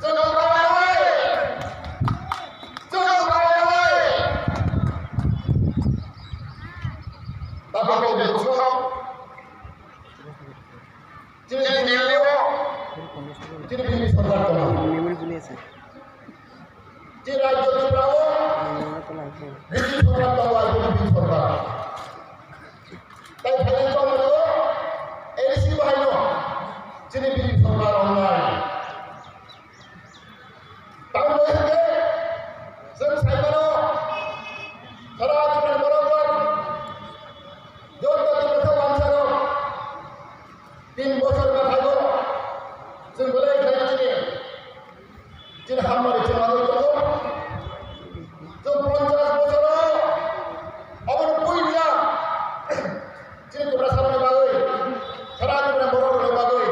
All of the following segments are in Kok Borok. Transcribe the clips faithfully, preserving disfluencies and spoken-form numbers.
Chwng kok bai bai. Chwng kok bai bai. Tabuk kok bai kok. Chini Delhi o, chini B J P sorkar tongo. Chini rajyo Tripura o, B J P sorkar tongo, B J P sorkar. Tai phaini chongmani o, A D C bahai no, chini B J P sorkar wngnai. Tamoni hwnkhe chwng sai mano, sara Tripura ni borok rok, joto Tiprasa wansa rok, tin bochor mwthai o chwng belai khlai chini, chini hamari chwng manwi tongo. Chwng ponchash bochor o aboni puila chini Tiprasa rokni bagwi, sara Tripura ni borok rokni bagwi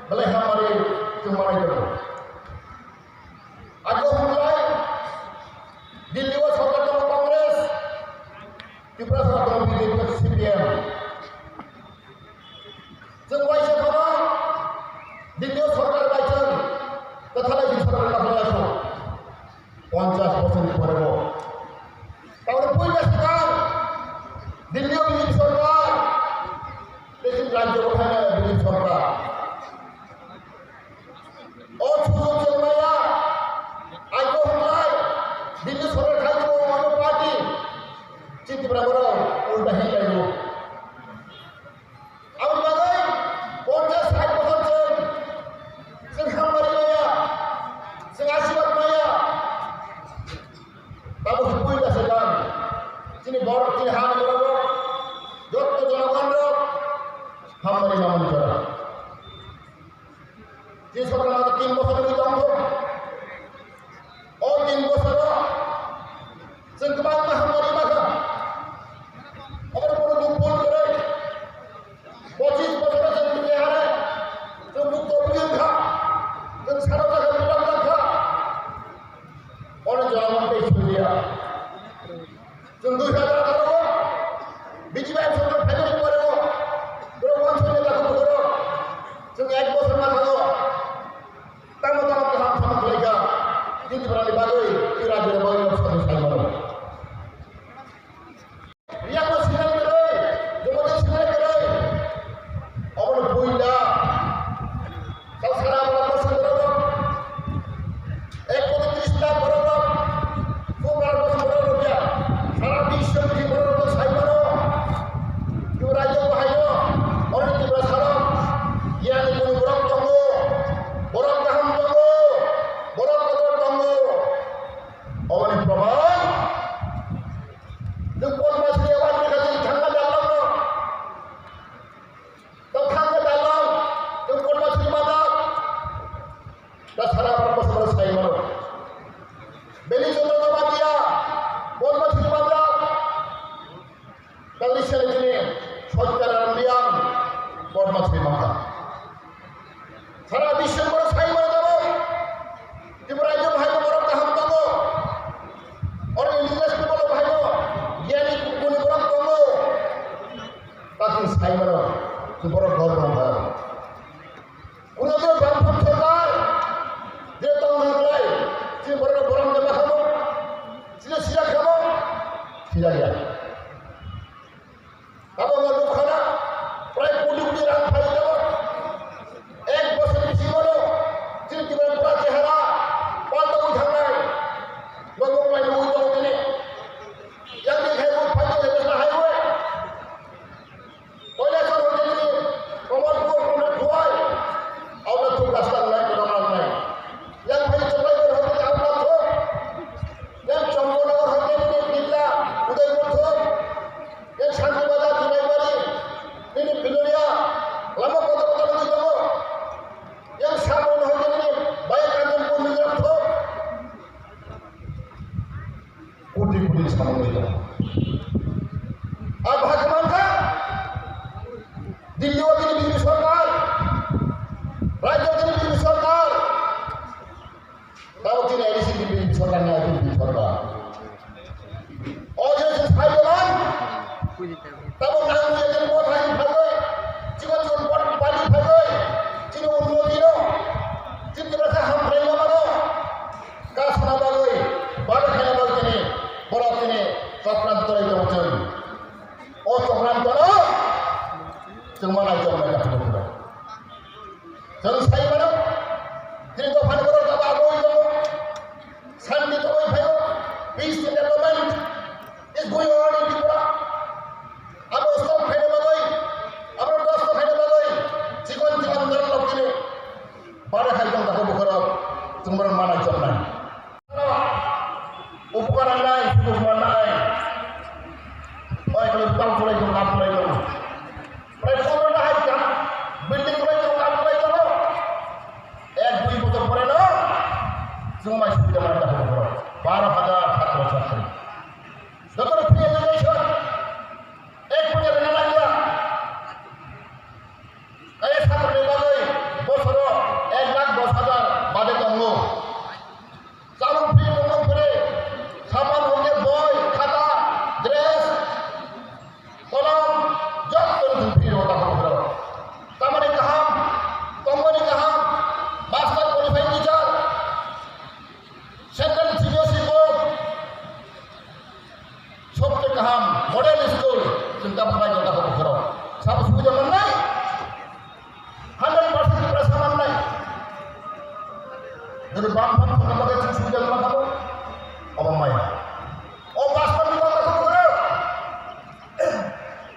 belai hamari chwng manwi tongo. Ajo hwnlai Delhi o sorkar tongo Congress, Tripura sorkar tongo B J P, C P M. Chwng waisa phano Delhi o sorkar bai chwng kwthalai di sorkar kwthalai kho. Ponchash bochorni pore bo. Taboni puila swkang Delhi o B J P sorkar, tei chini rajyo o phaina B J P sorkar. O sujuk chwng maya, aiko hwnlai, Delhi sorkar khai bo ano party, chini Tripura borok ulta hinlai bo. Aboni bagwi ponchash sait bochor chwng, chwng hamari maya, chwng asirwad maya. Tabuk se puila Borok tini hani borok, jotto jonogon rok, hamari mamani jora. Tini sorkar mato tin bosor ni tongkho. O tin bosoro chwng kwbangma hamari makha. Obo kono duk bol kwrwi. Pochis bosoro chwng tini hare chwng bukto bujing kha. Chwng saro jaga budak kha. Ono jonogon tei suliya. Chwng dui hajar atharo o B J P sorkar phaimani pore o borok wansukni dakhu bukhoro chwng ek bosor ma thango. Tamo tamo kaham sama khlaikha. Tini borokni bagwi, tei rajyoni bagwi no sadu sai mano. Riyakno sinai kwrwi, jumadi sinai kwrwi. Obono puila. Kal sara borok bosong borok rok. Ek koti tris lakh borok rok. Bumar bosong borok rok ya. Sara biswni borok rok sai mano. Tripura rajyo bahai no. Oro Tripura sara. Yani kunu borok tongo. Borok kaham tongo. Borok kotor tongo. Oboni proman. Nwng Padma Shri award ni khatir thangna dalal no. Tongthangkhe dalal, tong Padma Shri manjak. Da sara Bharat bosong sai mano. Beli Chandra Jamatia, Padma Shri manjak. Tangri sele tini Satya Narayan Liang, Padma Shri manjak. Sara biswni borok sai mano tamo. Tripura rajyo bahai borok kaham tongo. Oro indigenous people bahai no, giyani guni borok tongo. Takhum sai mano, borok gor rok kha. Kuno dino bangphang sorkar, je tong nang lai, je borok borom de ma khamo, je sida khamo, sida ya. Abo no nukha na, prai koti koti rang phai tongo. Ek bosor bisingo no, chini Tripura pura chehara palta wi thangnai. Bo Mumbai nugwi tongo tini. Yang ni khai bo phai tongo National Highway. Koilashahar hoite tini Kamalpur, Kamalpur Khowai. Auda thuk rasta nai, kotor nai. Yang phai Chonglaibar hoite tini auda thuk. Yang Champanagar hoite tini Dibla, Udaipur thuk. Yang Shanti Bazar, Junaibari, nini Bilonia, lama kotor kotor nugwi tongo. Yang Sabon hoite nini Baya Kanchanpur Mizoram thuk. Koti koti samung nugwi tongo. Ang bahai khe mankha, Delhi o tini B J P sorkar, rajyo tini B J P sorkar. Tabuk chini A D C B J P sorkar ni, B J P sorkar. O je chwng sai dolan, tabuk nang ya chini bo thani phagwi, chikon chikon pot pani phagwi, chini unnoti no, chini Tiprasa hamkrai lama no, kasna bagwi, bana khaina bagwi chini, borok chini, chokranto rai tongo chwng. O chokranto no, chwng manai choknai dakhuno phano. Chwng sai mano, tini dophani borok jaba agoi tongo, shanti tongwi phaio, peace and development is going on in Tripura. Abo stop khaina bagwi, abo dosto khaina bagwi, chikon chikon jan loktini, bare khai tong dakho bukhorok, chwng borok manai choknai. Upukar nai, sujuk manai. Oi, kali pang tulai tung, kam tulai tung. Prai pura na hai ka, building tulai tung, kam tulai tung. Ek dui bosor pore no, chwng mai subida manai dakho bukhorok. Baro hajar chhatro chhatri. Joto free education. Ek puja rina langya. Kaya chhatro ni bagwi bosoro ek lakh dos hajar bade tongo. Chamung free, tongmung free, sapan hwnkhe boi, khata, dress, kolom, joto ni free rw dakho phro. Tamani kaham, tongmani kaham, master qualified teacher, central C B S E board, sobse kaham, model school, chwng tamo bai dakho phro. Sabo subida mannai? Hundred percent Tiprasa mannai. Jodi bam bam thangna bagwi chwng subida ma khabo, obo maya. O bus stand ni bagwi thangna bagwi.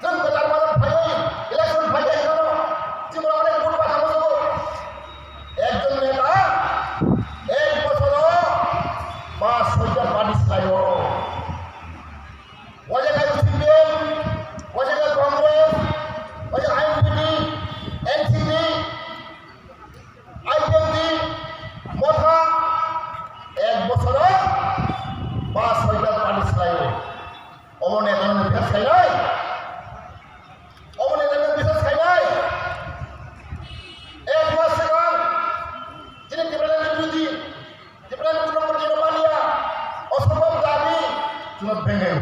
Chwng kwtal bazar phaiwi, election phaiwi hwnkhe no, chwng rok onek vote pathamo jago. Ekjon neta ek bochoro pas soita party swlaio. Wajakhe Obo neta no bisas khainai. Obo neta no bisas khainai. Ek mas segang, chini Tipraland ni bidi, Tipraland ni kuno kuno jino mania, osombhob dabi, chwng bengel.